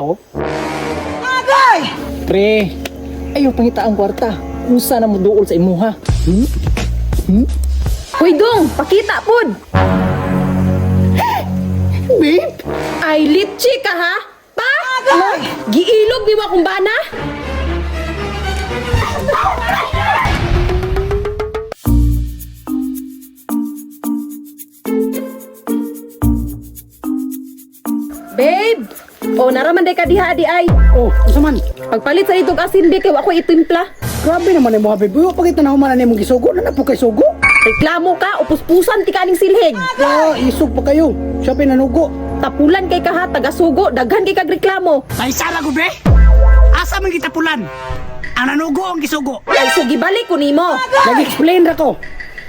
to? Pre, ayaw pangita ang kwarta. Unsa na mo duol sa imuha? Hmm? Hmm? Uy, dong, pakita pod. Babe? Ay, litchi ka ha? Pa! Giilog ni akong bana? Babe! O, naraman day ka diha, di ay. Oh, unsa man? Pagpalit sa itong asin, di kay wa ko itimpla. Grabe naman imo, babe. Wa pa kita nahuman na imong gisugo, na na po kay sugo. Reklamo ka, upuspusan ti kaning silhig. Ah, isog pa kayo. Siya pinanugo. Tapulan kay kaha, taga-sugo, daghan kay kag reklamo. Ay sala ko be. Asa man kita pulan? Ang nanugo ang gisugo. Ay, sugibalik ko nimo. Nag-explain ra ko.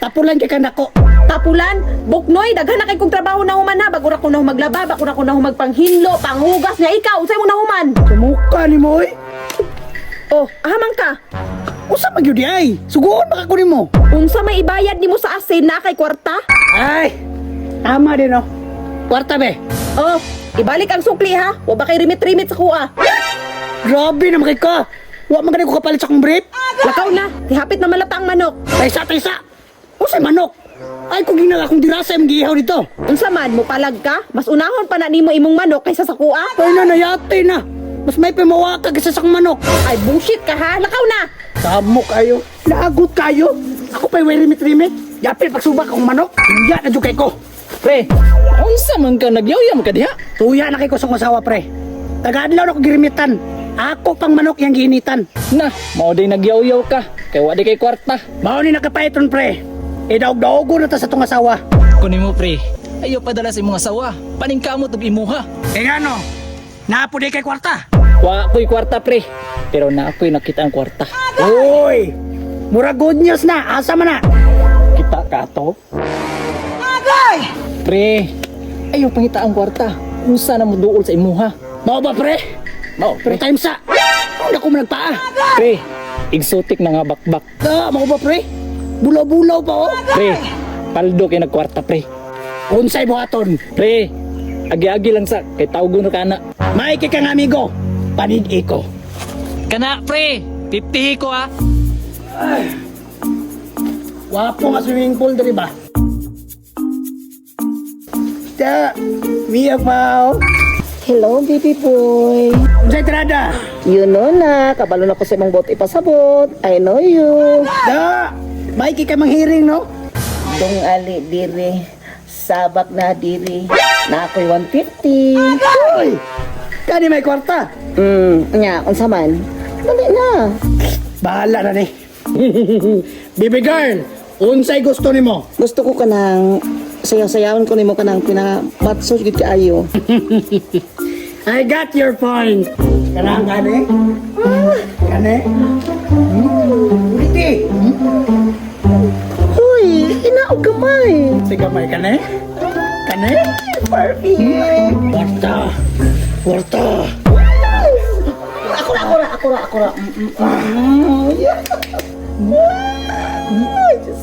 Tapulan kay kanako. Tapulan, buknoy, daghan na kay kong trabaho na human ha. Bago ra ko na maglaba, bago ra ko na magpanghinlo, panghugas nga ikaw, unsay mo nahuman? Sumuka nimo oy. Oh, ahamang ka. Usa man gyud di ay. Sugoon baka ko nimo. Unsa may ibayad nimo sa asin na kay kwarta? Ay. Tama din oh. Kwarta be. Oh, ibalik ang sukli ha. Wa ba kay rimit-rimit sa kuha? Grabe naman kay ka. Wa man gani ko kapalit sa akong brief. Lakaw na, tihapit na malata ang manok. Taysa taysa. Usa manok. Ay kung ginag akong dirasa imong giihaw dito. Unsa man mo palag ka? Mas unahon pa na nimo imong manok kaysa sa kuha? Ay na nayate na. Mas may pamawaka kaysa sa akong manok. Ay bullshit ka ha. Lakaw na. Tamo kayo. Naagot kayo. Ako pa'y way rimit-rimit. Yapil pagsubak akong manok. Tuya na jud kay ko. Pre, unsa man ka nagyawyam ka diha? Tuya na kay ko sa akong asawa, pre. Taga-adlaw na ko girimitan. Ako pang manok yang giinitan. Na, mao day nagyaw-yaw ka. Kay wa di kay kwarta. Mao ni nakapaiton, pre. E daog-daogo na ta sa tong asawa. Kunin mo pre, ayaw padala sa imong asawa. Paningkamot og imuha. E ngano? Naapo di kay kwarta. Wa ko'y kwarta pre, pero na ako'y nakita ang kwarta. Uy! Mura good news na. Asa man na? Kita ka to? Pre, ayaw pangita ang kwarta. Unsa na mo duol sa imuha? Mao ba, pre? Mao Pre pre. time sa. Ano ko man nagpaa? Pre, exotic na nga bakbak. Ah, mao ba, pre? Bulaw-bulaw pa, oh. Pre, paldo kay nagkwarta pre. Unsay buhaton? Pre, agi-agi lang sa kay tawgon ra kana. May kay kang amigo. Panig iko. Kana pre, 50 ko ah. Wapo nga swimming pool diri ba? Ta, miya pa. oh. Hello, baby boy. Unsay tirada? You know na, kabalo na ko sa imong bote ipasabot. I know you. Da, may kay ka manghiring no? Dong ali diri, sabak na diri. Na ako'y 150. Uy! Kani may kwarta. Nya, unsa man? Dali na. Bahala na ni. Baby girl, unsay gusto nimo? Gusto ko kanang sayaw-sayawon ko nimo kanang pinamatso gid kaayo. I got your point. Kanang kani? Kani? Uliti. Uy, inaog gamay. Sige may kani? Kani? Perfect. Kwarta. Kwarta. Ako ra, ako ra, ako ra, ako ra. Yeah. Ay, Diyos.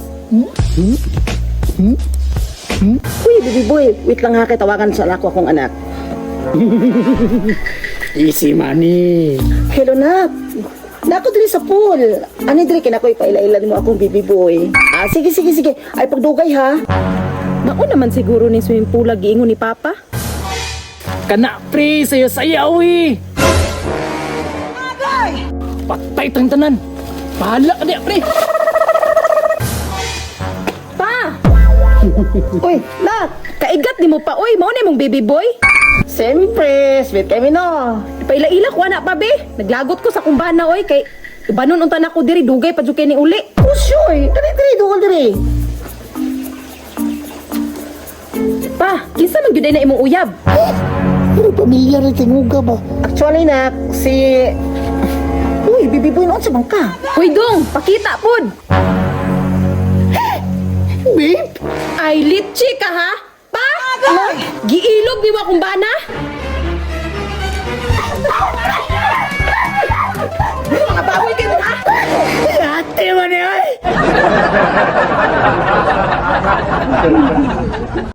Uy, baby boy, wait lang ha, kay tawagan sa lako akong anak. Easy money. Hello, nak. Nako diri sa pool. Ani diri kay nako ipaila-ila nimo akong baby boy. Ah, sige sige sige. Ay pagdugay ha. Mao naman siguro ni swimming pool giingon ni Papa. Kana pre, sayo-sayaw eh. Patay tang tanan. Bahala ka diha pre. Pa, Uy, nak. kaigat nimo pa oy, mao na imong baby boy. Siyempre, sweet kami no. Ipaila-ila ko ana pa be. Naglagot ko sa kumbana oy kay ibanon unta na ko diri dugay pa jud kay ni uli. Usyoy, dali diri dugol diri. Pa, kinsa man gyud ay na imong uyab? Pero pamilyar ni tinguga ba? Actually, nak, si Uy, baby boy, noon sa bangka. Uy dong, pakita pod. Babe? Ay litchi ka ha? Pa! Giilog ni akong bana? Mga bahoy kayo ha? Ate man eh, oy!